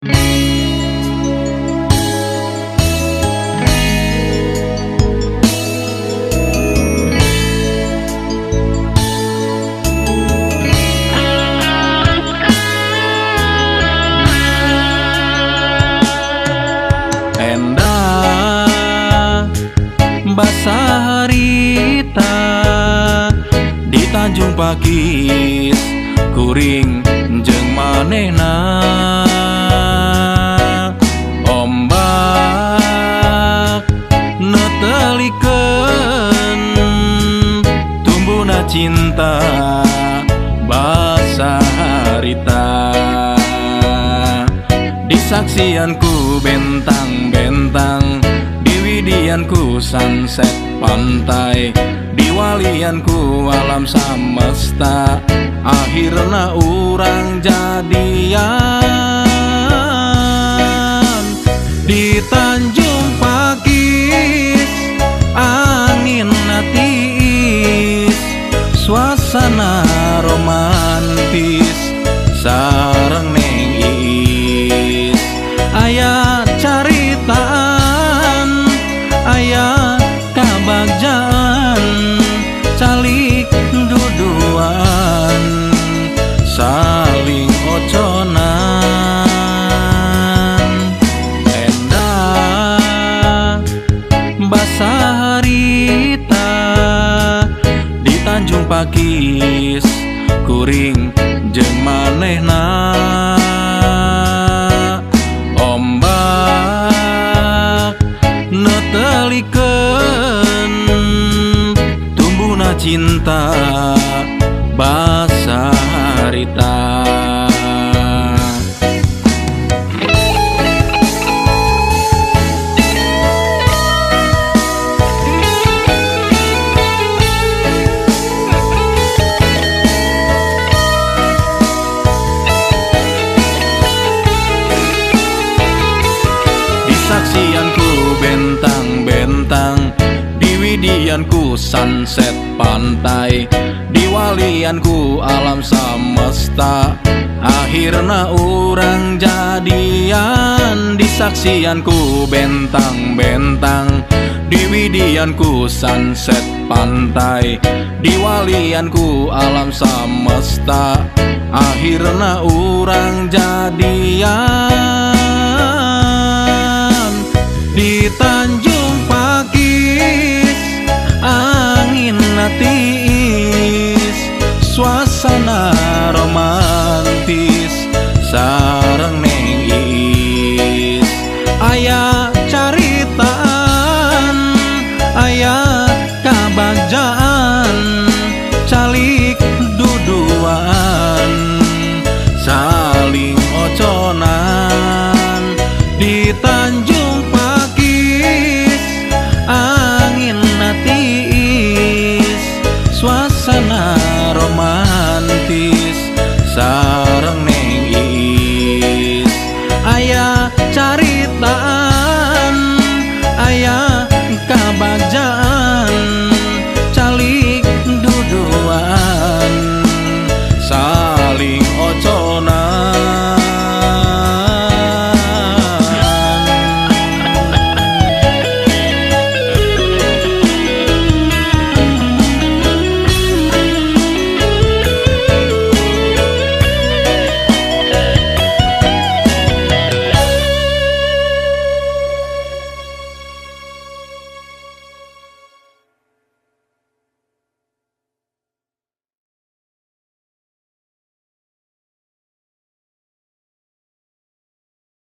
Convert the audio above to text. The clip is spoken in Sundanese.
Endah basah harita di Tanjung Pakis kuring jeung manehna ombak netelikeun tumbuhna cinta basah harita disaksianku bentang-bentang diwidianku sunset pantai diwalianku alam semesta akhirna urang jadian di Tanjung Pakis angin tiis suasana romantis sareng Neng Iis aya caritaan aya kabagjaan calik duduan saling oconan endah basah harita di Tanjung Pakis kuring jeung manehna ombak netelikeun tumbuhna cinta basah harita. Disaksianku bentang-bentang diwidianku sunset pantai diwalianku alam semesta akhirna urang jadian disaksianku bentang-bentang diwidianku sunset pantai diwalianku alam semesta akhirna urang jadian di Tanjung Pakis angin tiis suasana romantis.